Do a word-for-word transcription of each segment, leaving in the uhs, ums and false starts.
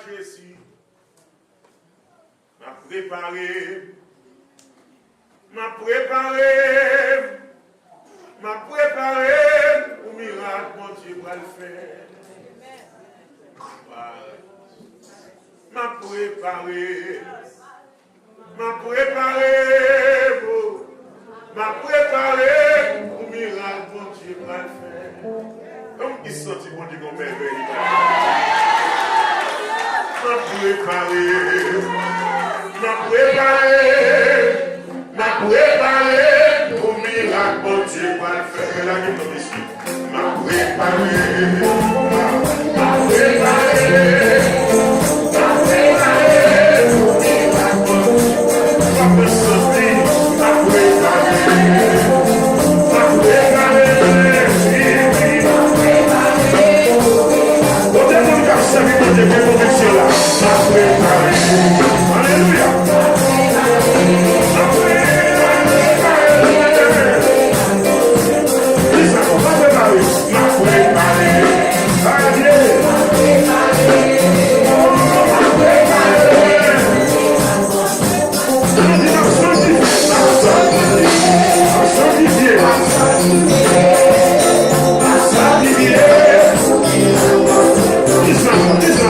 Jezi, m ap prepare m. M ap prepare m. M ap prepare m pou mirak Bondye pral fè. M ap prepare m. M ap prepare m, o. M ap prepare m pou mirak Bondye pral fè. Kòm ki santi Bondye gon mèvèy li pral fè? M ap prepare m. M ap prepare m. M ap prepare m pou mirak Bondye pral fè. Fè lage non, mesye. M ap prepare, m ap prepare, m ap prepare pou mirak Bondye. M ap santi, m ap prepare, m ap prepare, wi, wi, m ap prepare. Kote moun k ap sèvi Bondye gen konviksyon la? M ap prepare. Alelouya. M ap prepare. Kisa nou pa prepare? M ap prepare. Adye. M ap prepare. Ann di n ap santifye, n ap santifye, n ap santifye, n ap santifye. Kisa, kisa?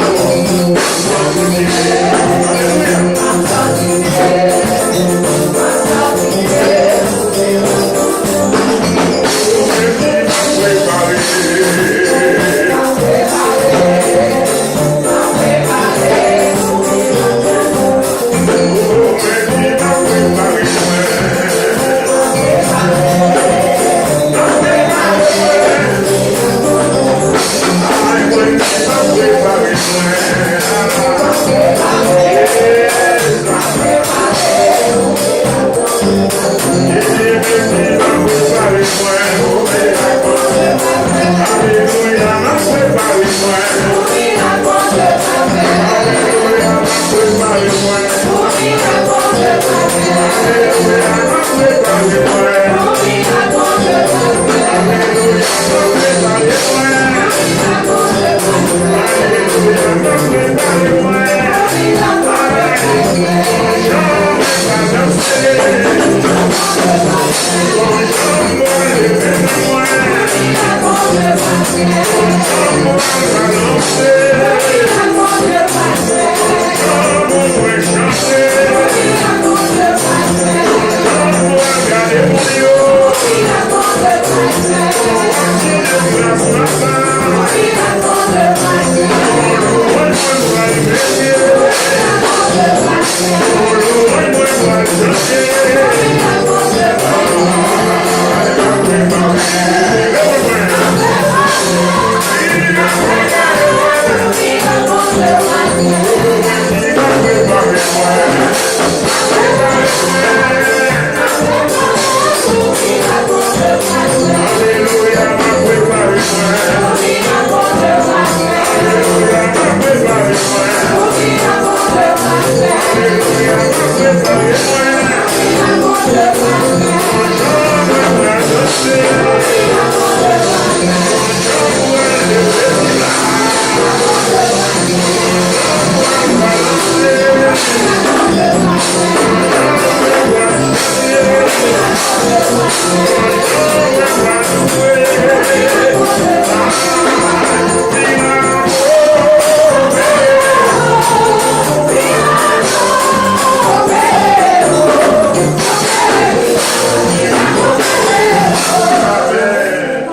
Alelouya. Amen. Chita,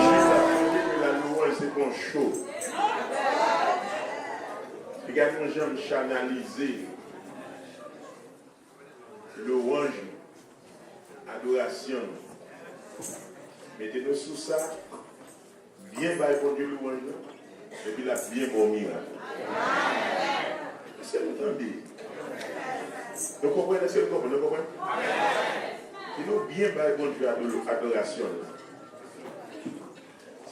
kenbe la, louwanj se pou yon cho. Gade yon jan m chanalize louwanj nou, adorasyon nou. Mete nou sou sa, byen bay Bondye louwanj nou, epi l ap byen ba w mirak. Èske nou tande? Nou konprann? Èske nou konprann? Nou konprann? Si nou byen bay Bondye ado-, adorasyon nou,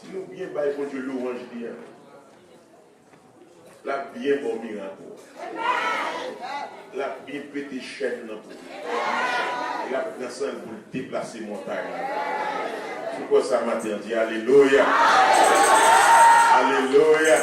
si nou byen bay Bondye louwanj li an, l ap byen ba w mirak ou. L ap byen pete chèn nan pou ou. L ap pran san l pou l deplase montay nan. Si w kwè sa maten an, di alelouya. Alelouya.